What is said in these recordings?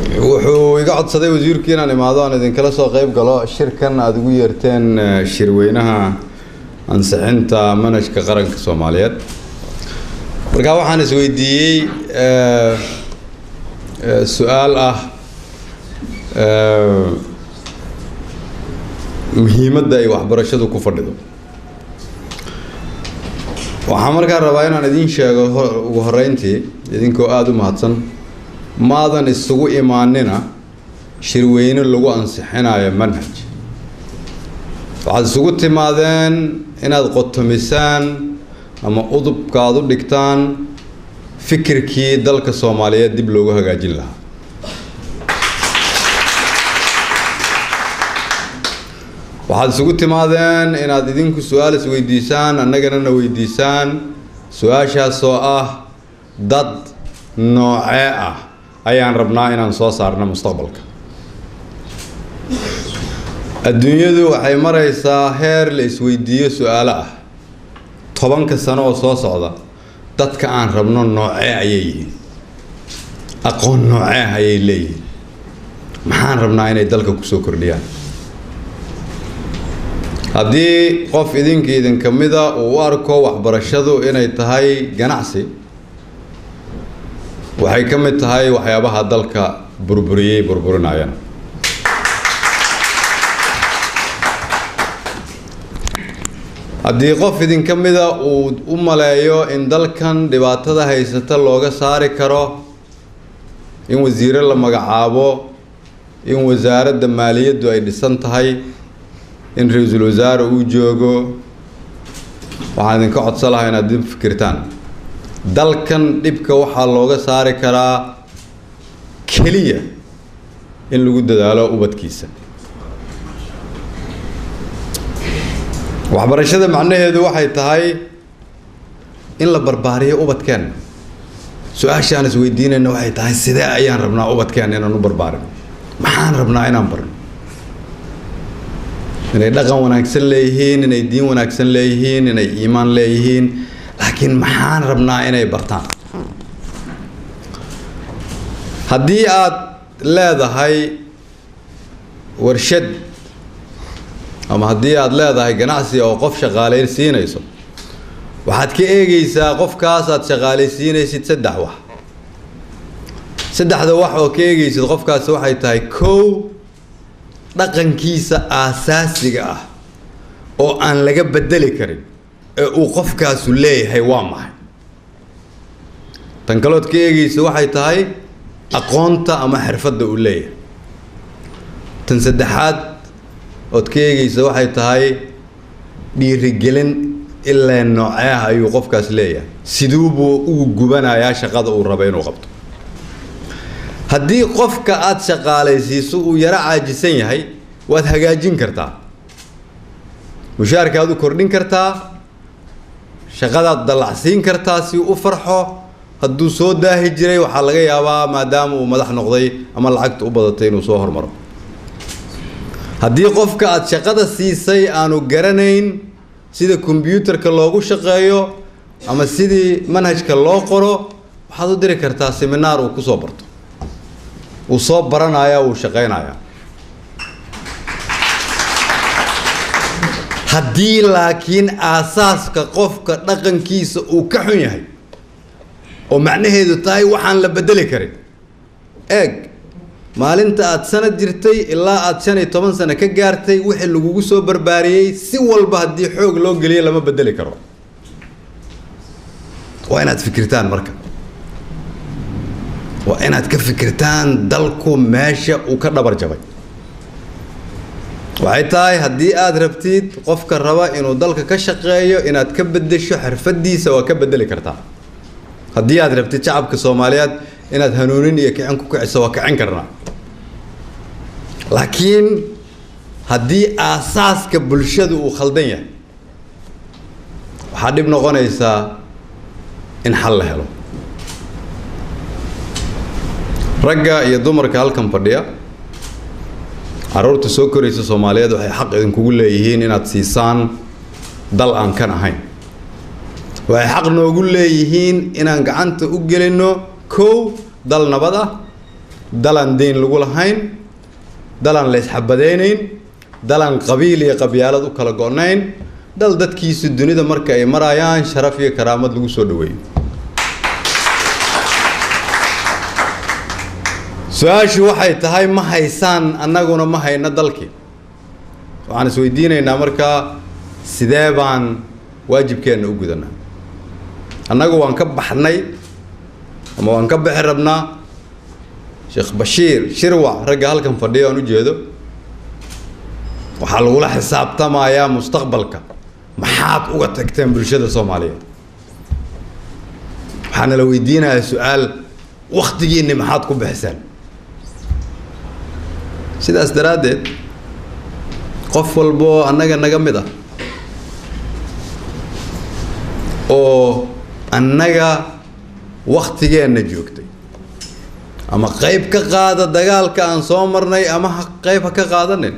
Wuxuu iga codsaday wasiirku inaan imaado aan idinkala soo qayb galo shirkan aada ugu yeerteen shirweynaha ansixinta manhajka qaranka Soomaaliyeed. Marka waxaan isweydiiyey su-aal ah muhiimadda ay waxbarashadu ku fadhido. Waxaan markaa rabaa inaan idiin sheego ugu horreyntii, idinkoo aada u mahadsan, maadan isugu imaanina shirweyne lagu ansixinayo manhaj. Waxaad isugu timaadeen inaad qotomisaan ama udubka aad u dhigtaan fikirkii dalka Soomaaliyeed dib loogu hagaajin lahaa. Waxaad isugu timaadeen inaad idinku su-aal isweydiisaan, annagana na weydiisaan, su-aashaasoo ah dad noocee ah ayaan rabnaa inaan soo saarno mustaqbalka. Adduunyadu waxay maraysaa heer la isweydiiyo su-aalo ah 10-ka sano oo soo socda dadka aan rabno noocee ayay yihiin, aqoon noocee ayay leeyihiin, maxaan rabnaa inay dalka kusoo kordhiyaan. Haddii qof idinka idinka mida uu u arko waxbarashadu inay tahay ganacsi, waxay ka mid tahay waxyaabaha dalka burburiyey burburinayana. Haddii qof idinka mida uu u maleeyo in dalkan dhibaatada haysata looga saari karo in wasiire la magacaabo, in wasaaradda maaliyaddu ay dhisan tahay, in ra-iisul wasaare uu joogo, waxaan idinka codsan lahaa inaad dib fikirtaan. Dalkan dhibka waxaa looga saari karaa keliya in lagu dadaalo ubadkiisa. Waxbarashada macnaheedu waxay tahay in la barbaariyo ubadkeenna. Su-aashaan isweydiinayna waxay tahay sidee ayaan rabnaa ubadkeenna inaan u barbaarino, maxaan rabnaa inaan barno, inay dhaqan wanaagsan leeyihiin, inay diin wanaagsan leeyihiin, inay iimaan leeyihiin, laakiin maxaan rabnaa inay bartaan. Haddii aad leedahay warshad ama haddii aad leedahay ganacsi oo qof shaqaalaysiinayso, waxaad ka eegeysaa qofkaas aad shaqaalaysiinaysid saddex wax. Saddexda wax oo ka eegeysid qofkaas waxay tahay: kow, dhaqankiisa aasaasiga ah oo aan laga bedeli karin ee uu qofkaasu leeyahay waa maxay. Tan kalood ka eegeysa waxay tahay aqoonta ama xirfadda uu leeyahay. Tan saddexaad ood ka eegeysa waxay tahay dhiirigelin ilaa nooceah ayuu qofkaas leeyahay, siduu buu ugu gubanayaa shaqada uu raba inuu qabto. Haddii qofka aada shaqaalaysiiso uu yaro caajisan yahay, waad hagaajin kartaa, mushaarkaad u kordhin kartaa, shaqadaad dallacsiin kartaa si uu u farxo. Hadduu soo daahi jiray, waxaa laga yaabaa maadaama uu madax noqday ama lacagta u badatay inuu soo hormaro. Haddii qofka aada shaqada siisay aanu garanayn sida kombyuutarka loogu shaqeeyo ama sidii manhajka loo qoro, waxaad u diri kartaa seminaar uu kusoo barto, wuu soo baranayaa, wuu shaqaynayaa. Haddii laakiin aasaaska qofka dhaqankiisa uu ka xun yahay, oo macnaheedu tahay waxaan la bedeli karin, eeg, maalinta aada sanad jirtay ilaa aada 15 sano ka gaartay wixii lagugu soo barbaariyey, si walba haddii xoog loo geliyo lama bedeli karo. Waa inaad fikirtaan marka, waa inaad ka fikirtaan dalku meesha uu ka dhabar jabay. Waxay tahay haddii aada rabtid qofka raba inuu dalka ka shaqeeyo inaad ka beddesho xirfadiisa, waa ka bedeli kartaa. Haddii aad rabtid shacabka Soomaaliyeed inaad hanuunin iyo kicin ku kiciso, waa kicin karnaa. Laakiin haddii aasaaska bulshadu uu khaldan yahay, waxaa dhib noqonaysaa in xal la helo. Ragga iyo dumarka halkan fadhiya, carruurta soo koraysa Soomaaliyeed waxay xaq idinkugu leeyihiin inaad siisaan dal aan kan ahayn. Waxay xaq noogu leeyihiin inaan gacanta u gelinno kow dal nabad ah, Dalan deyn lagu lahayn, dalan la isxabadeynayn, dalan qabiil iyo qabyaalad u kala go'nayn, dal dadkiisu dunida marka ay marayaan sharaf iyo karaamad lagu soo dhaweeyo. Su-aashu waxay tahay, ma haysaan, annaguna ma hayno dalkii. Waxaan isweydiinaynaa markaa, sidee baan waajibkeenna u gudanaa? Annagu waan ka baxnay ama waan ka bixi rabnaa. Sheekh Bashiir Shirwac, ragga halkan fadhiya aan u jeedo, waxaa lagula xisaabtamayaa mustaqbalka: maxaad uga tagteen bulshada Soomaaliyeed? Waxaana la weydiinayaa su-aal: waktigiinni maxaad ku bixiseen? Sidaas daraaddeed, qof walboo annaga naga mid ah oo annaga waktigeenna joogtay, ama qayb ka qaada dagaalka aan soo marnay ama ha qayb ha ka qaadanin,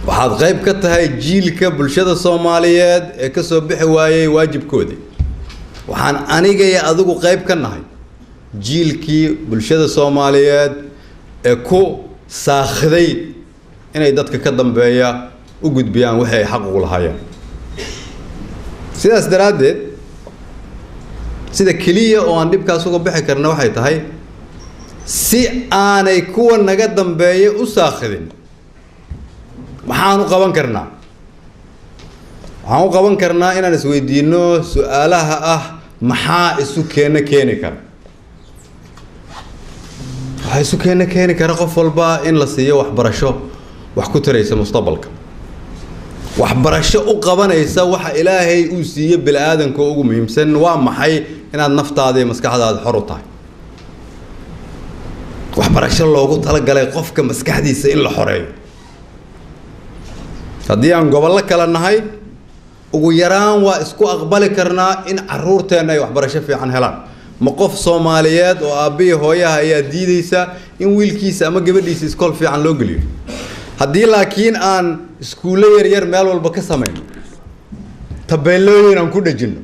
waxaad qayb ka tahay jiilka bulshada Soomaaliyeed ee ka soo bixi waayey waajibkoodii. Waxaan aniga iyo adigu qayb ka nahay jiilkii bulshada Soomaaliyeed ee ku saakhiday inay dadka ka dambeeya u gudbiyaan wixii ay xaq ugu lahaayeen. Sidaas daraaddeed, sida keliya oo aan dhibkaas uga bixi karna waxay tahay, si aanay kuwa naga dambeeya u saakhidin, maxaan u qaban karnaa? Waxaan u qaban karnaa inaan isweydiino su-aalaha ah: maxaa isu keena keeni kara? Waxaa isu keena keeni kara qof walba in la siiyo waxbarasho wax ku taraysa mustaqbalka, waxbarasho u qabanaysa waxa Ilaahay uu siiye bini-aadanka ugu muhiimsan. Waa maxay? Inaad naftaada iyo maskaxdaada xor u tahay. Waxbarasho loogu talagalay qofka maskaxdiisa in la xoreeyo. Haddii aan gobollo kale nahay, ugu yaraan waa isku aqbali karnaa in caruurteenna ay waxbarasho fiican helaan. Ma qof Soomaaliyeed oo aabbihii hooyaha ayaa diideysa in wiilkiisa ama gabadhiisa iskool fiican loo geliyo? Haddii laakiin aan iskuullo yar yar meel walba ka samayno, tabeellooyin aan ku dhejinno,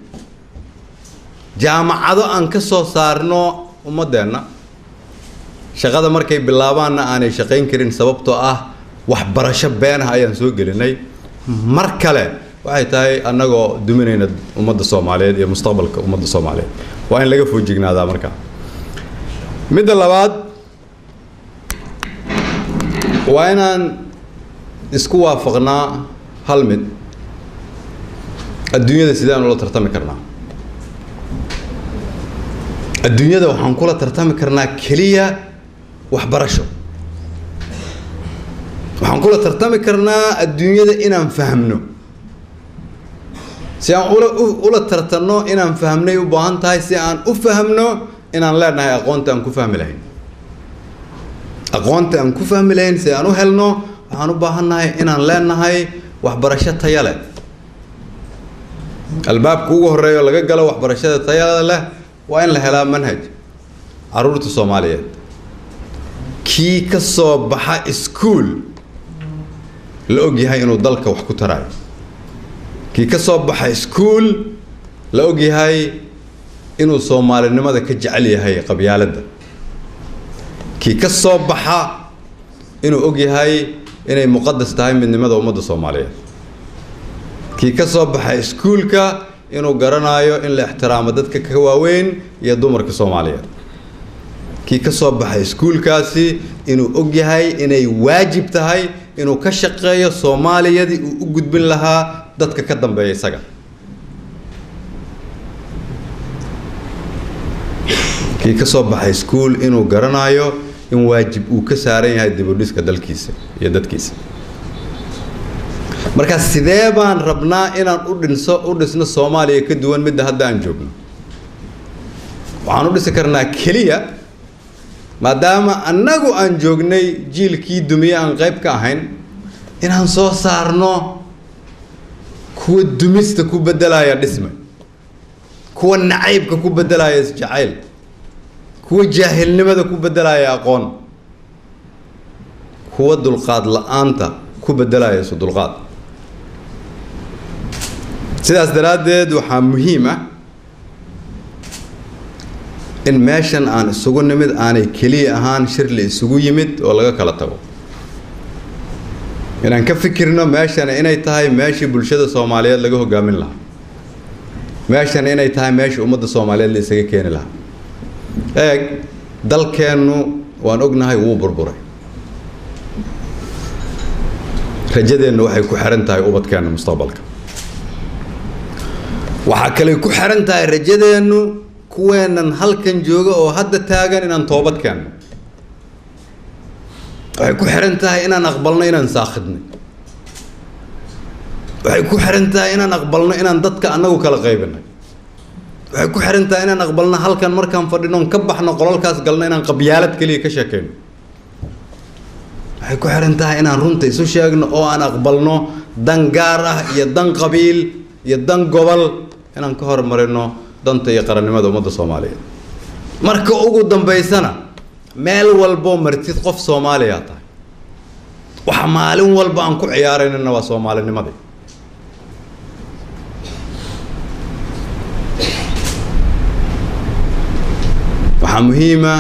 jaamacado aan ka soo saarno ummaddeenna, shaqada markay bilaabaanna aanay shaqayn karin sababtoo ah waxbarasho beenah ayaan soo gelinay, mar kale waxay tahay annagoo duminayna ummadda Soomaaliyeed iyo mustaqbalka ummadda Soomaaliyeed. Waa in laga foojignaadaa. Markaa midda labaad, waa inaan isku waafaqnaa hal mid: adduunyada sidaan ula tartami karnaa? Adduunyada waxaan kula tartami karnaa keliya waxbarasho. Waxaan kula tartami karnaa adduunyada inaan fahmno. Si aan ula tartanno, inaan fahmnay u baahan tahay. Si aan u fahmno, inaan leenahay aqoonta aan ku fahmi lahayn. Aqoonta aan ku fahmi lahayn si aan u helno, waxaan u baahannahay inaan leenahay waxbarasho taya leh. Albaabka ugu horeeyo laga galo waxbarashada tayada leh waa in la helaa manhaj caruurta Soomaaliyeed kii ka soo baxa iskuul la og yahay inuu dalka wax ku taraayo, kii ka soo baxa iskuul la og yahay inuu Soomaalinimada ka jecel yahay qabyaaladda, kii ka soo baxa inuu og yahay inay muqadas tahay midnimada ummadda Soomaaliyeed, kii ka soo baxa iskuulka inuu garanayo in la ixtiraamo dadka ka waaweyn iyo dumarka Soomaaliyeed, kii ka soo baxay iskuulkaasi inuu og yahay inay waajib tahay inuu ka shaqeeyo Soomaaliyadii uu u gudbin lahaa dadka ka dambeeya isaga, kii ka soo baxay iskuul inuu garanayo in waajib uu ka saaran yahay dib u dhiska dalkiisa iyo dadkiisa. Marka sidee baan rabnaa inaan u dhinso u dhisno Soomaaliya ka duwan midda hadda aan joogno? Waxaan u dhisi karnaa keliya, maadaama annagu aan joognay jiilkii dumiye aan qayb ka ahayn, inaan soo saarno kuwa dumista ku beddelaya dhisme, kuwa nacaybka ku beddelaya isjacayl, kuwa jaahilnimada ku beddelaya aqoon, kuwa dulqaad la-aanta ku beddelaya isu dulqaad. Sidaas daraaddeed, waxaa muhiim ah In meeshan aan isugu nimid aanay keliya ahaan shir la isugu yimid oo laga kala tago, inaan ka fikirno meeshan inay tahay meeshii bulshada Soomaaliyeed laga hogaamin lahaa, meeshan inay tahay meeshii ummadda Soomaaliyeed la isaga keeni lahaa. Eeg, dalkeennu waan ognahay wuu burburay. Rajadeennu waxay ku xiran tahay ubadkeenna mustaqbalka. Waxaa kale ku xiran tahay rajadeennu kuweennan halkan jooga oo hadda taagan inaan toobad keenno. Waxay ku xiran tahay inaan aqbalno inaan saakhidnay. Waxay ku xiran tahay inaan aqbalno inaan dadka annagu kala qaybinay. Waxay ku xiran tahay inaan aqbalno halkan markaan fadhino oon ka baxno qolalkaas galno inaan qabyaalad keliya ka sheekayno. Waxay ku xiran tahay inaan runta isu sheegno oo aan aqbalno dan gaar ah iyo dan qabiil iyo dan gobol inaan ka hormarino danta iyo qarannimada ummadda Soomaaliyeed. Marka ugu dambaysana meel walbo martid qof Soomaaliya tahay, waxa maalin walba aan ku ciyaaraynana waa Soomaalinimadii. Waxaa muhiima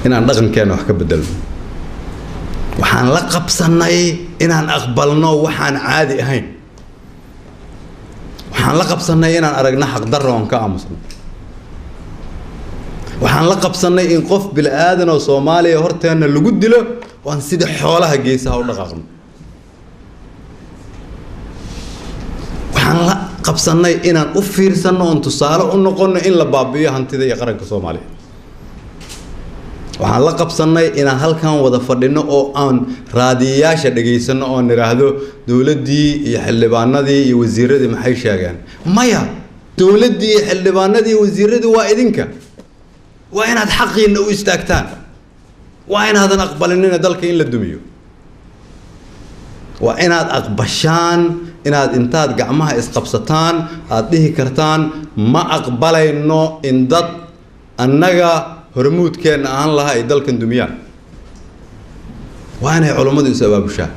inaan dhaqankeena wax ka bedelno. Waxaan la qabsanay inaan aqbalno waxaan caadi ahayn. Waxaan la qabsanay inaan aragno xaqdarro oon ka aamusno. Waxaan la qabsanay in qof bilaadan oo Soomaaliya horteena lagu dilo oo aan sida xoolaha geesaha u dhaqaaqno. Waxaan la qabsanay inaan u fiirsano oon tusaale u noqono in la baabi'iyo hantida iyo qaranka Soomaaliya. Waxaan la qabsanay inaan halkan wada fadhino oo aan raadiyayaasha dhageysano oo niraahdo dowladdii iyo xildhibaanadii iyo wasiiradii maxay sheegeen. Maya, dowladdii iyo xildhibaanadii iyo wasiiradii waa idinka. Waa inaad xaqiina u istaagtaan. Waa inaadan aqbalinina dalka in la dumiyo. Waa inaad aqbashaan inaad intaad gacmaha isqabsataan aad dhihi kartaan ma aqbalayno in dad annaga hormuudkeenna ahaan lahaa ay dalkan dumiyaan. Waa inay culummadu is abaabushaa,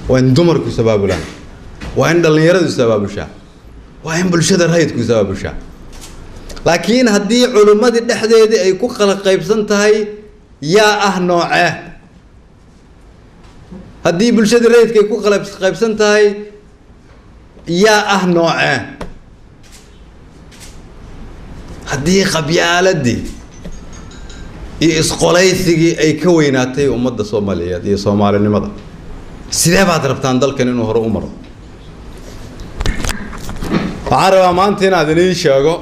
waa in dumarku is abaabulaan, waa in dhallinyaradu is abaabushaa, waa in bulshada rayidku is abaabushaa. Laakiin haddii culummadii dhexdeedii ay ku kala qaybsan tahay yaa ah noocee, haddii bulshadii rayidka ay ku kala qaybsan tahay yaa ah noocee, haddii qabyaaladii iyo isqolaysigii ay ka weynaatay ummadda Soomaaliyeed iyo Soomaalinimada, sidee baad rabtaan dalkan inuu hore u maro? Waxaan rabaa maanta inaad idiin sheego,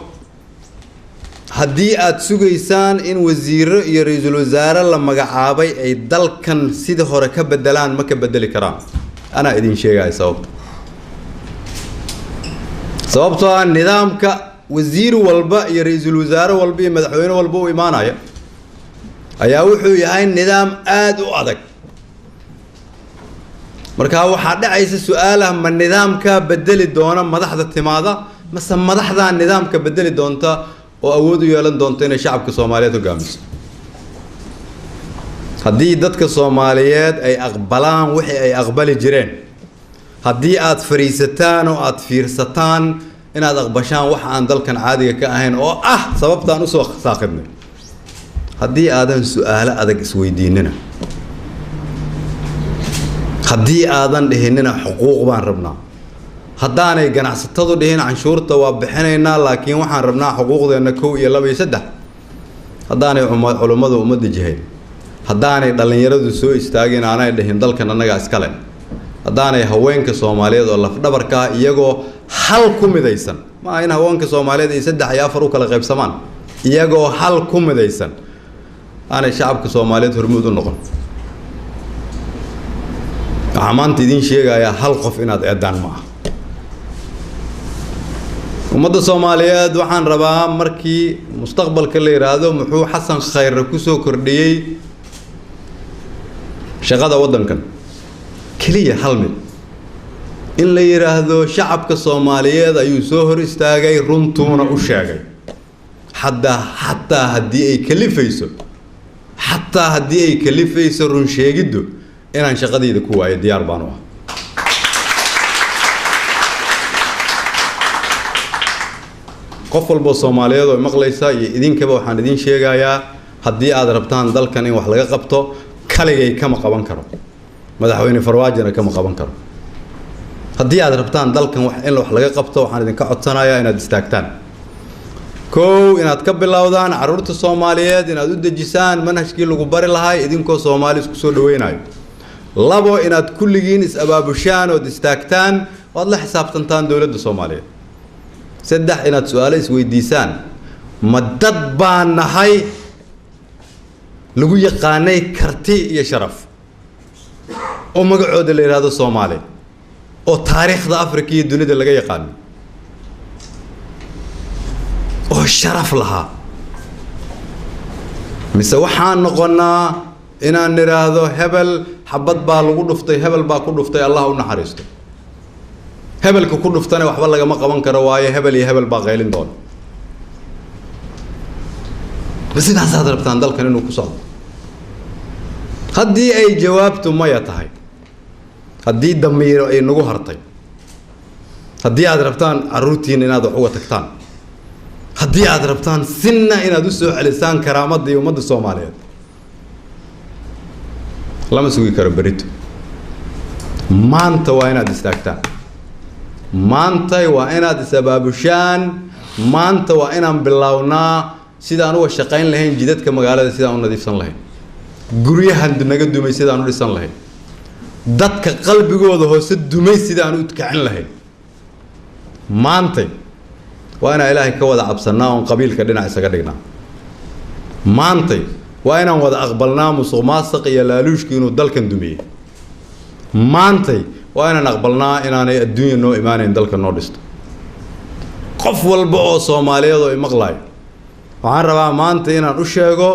haddii aad sugaysaan in wasiiro iyo ra'iisul wasaare la magacaabay ay dalkan sidii hore ka bedelaan, ma ka bedeli karaan. Anaa idin sheegaya sababta. Sababtoo ah nidaamka wasiir walba iyo ra'iisul wasaare walba iyo madaxweyne walba u imaanaya ayaa wuxuu yahay nidaam aad u adag. Marka waxaa dhacaysa su'aalaha, ma nidaamka bedeli doona madaxda timaada mase madaxda nidaamka bedeli doonta oo awood u yeelan doonta inay shacabka Soomaaliyeed hogaamiso? Haddii dadka Soomaaliyeed ay aqbalaan wixii ay aqbali jireen, haddii aad fariisataan oo aad fiirsataan inaad aqbashaan wax aan dalkan caadiga ka ahayn oo ah sababtaan usoo saaqidnay, haddii aadan su'aalo adag isweydiinina, haddii aadan dhihinina xuquuq baan rabnaa, haddaanay ganacsatadu dhihin canshuurta waa bixinaynaa laakiin waxaan rabnaa xuquuqdeenna 1 iyo 2 iyo 3, haddaanay culummadu ummadda jihayn, haddaanay dhallinyaradu soo istaagin aanay dhihin dalkan annagaa iskale, haddaanay haweenka Soomaaliyeed oo lafdhabarka ah iyagoo hal ku midaysan, ma aha in haweenka Soomaaliyeed ay 3 iyo 4 u kala qaybsamaan, iyagoo hal ku midaysan aanay shacabka Soomaaliyeed hormuud u noqon. Waxaa maanta idiin sheegayaa hal qof inaad eedaan ma aha. Ummadda Soomaaliyeed waxaan rabaa markii mustaqbalka la yiraahdo muxuu Xasan Khayre ku soo kordhiyey shaqada waddankan, keliya hal mid in la yiraahdo shacabka Soomaaliyeed ayuu soo hor istaagay, runtuuna u sheegay, xataa haddii ay kalifayso, xataa haddii ay kalifayso run sheegiddu inaan shaqadayda ku waayo diyaar baan u ah. Qof walba Soomaaliyeed oo maqlaysa iyo idinkaba waxaan idin sheegayaa, haddii aad rabtaan dalkan in wax laga qabto, kaligay kama qaban karo, madaxweyne Farmaajona kama qaban karo. Haddii aad rabtaan dalkan in wax laga qabto, waxaan idinka codsanayaa inaad istaagtaan. Kow, inaad ka bilowdaan carruurta Soomaaliyeed, inaad u dejisaan manhajkii lagu bari lahay idinkoo Soomaali isku soo dhaweynayo. Labo, inaad kulligiin is-abaabushaan ood istaagtaan oad la xisaabtantaan dowladda Soomaaliyeed. Saddex, inaad su-aalo isweydiisaan: ma dad baan nahay lagu yaqaanay karti iyo sharaf oo magacooda la yidhaahdo Soomaali oo taariikhda Afrika iyo dunida laga yaqaano oo sharaf lahaa, mise waxaan noqonnaa inaan nidhaahdo hebel xabad baa lagu dhuftay, hebel baa ku dhuftay, Allah u naxariisto, hebelka ku dhuftana waxba lagama qaban karo, waayo hebel iyo hebel baa qaylin doona. Ma sidaasaad rabtaan dalkan inuu ku socdo? Haddii ay jawaabtu maya tahay, haddii damiiro ay nagu hartay, haddii aad rabtaan carruurtiina inaad wax uga tagtaan, haddii aad rabtaan sinna inaad u soo celisaan karaamadda iyo ummadda Soomaaliyeed, lama sugi karo berito. Maanta waa inaad istaagtaan, maanta waa inaad is-abaabushaan, maanta waa inaan bilownaa sidaan uga shaqayn lahayn jidadka magaalada, sidaan u nadiifsan lahayn guryahan naga dumay, sidaan u dhisan lahayn dadka qalbigooda hoose dumay, sidaan u kicin lahayn. Maantay waa inaan Ilaahay ka wada cabsanaa oon qabiilka dhinac isaga dhignaa. Maantay waa inaan wada aqbalnaa musuq maasuq iyo laaluushku inuu dalkan dumiyey. Maantay waa inaan aqbalnaa inaanay adduunya noo imaanayn dalka noo dhisto. Qof walba oo Soomaaliyeed oo imaqlaayo, waxaan rabaa maanta inaan u sheego,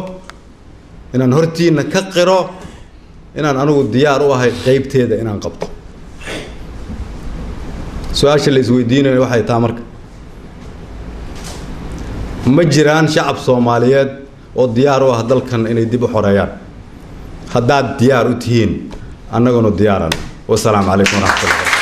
inaan hortiina ka qiro inaan anigu diyaar u ahay qeybteeda inaan qabto. Su-aasha la isweydiinayo waxay tahay marka, ma jiraan shacab Soomaaliyeed oo diyaar u ah dalkan inay dib u xoreeyaan? Haddaad diyaar u tihiin, annaguna diyaaran. Wasalaamu calaykum waraxmatullah.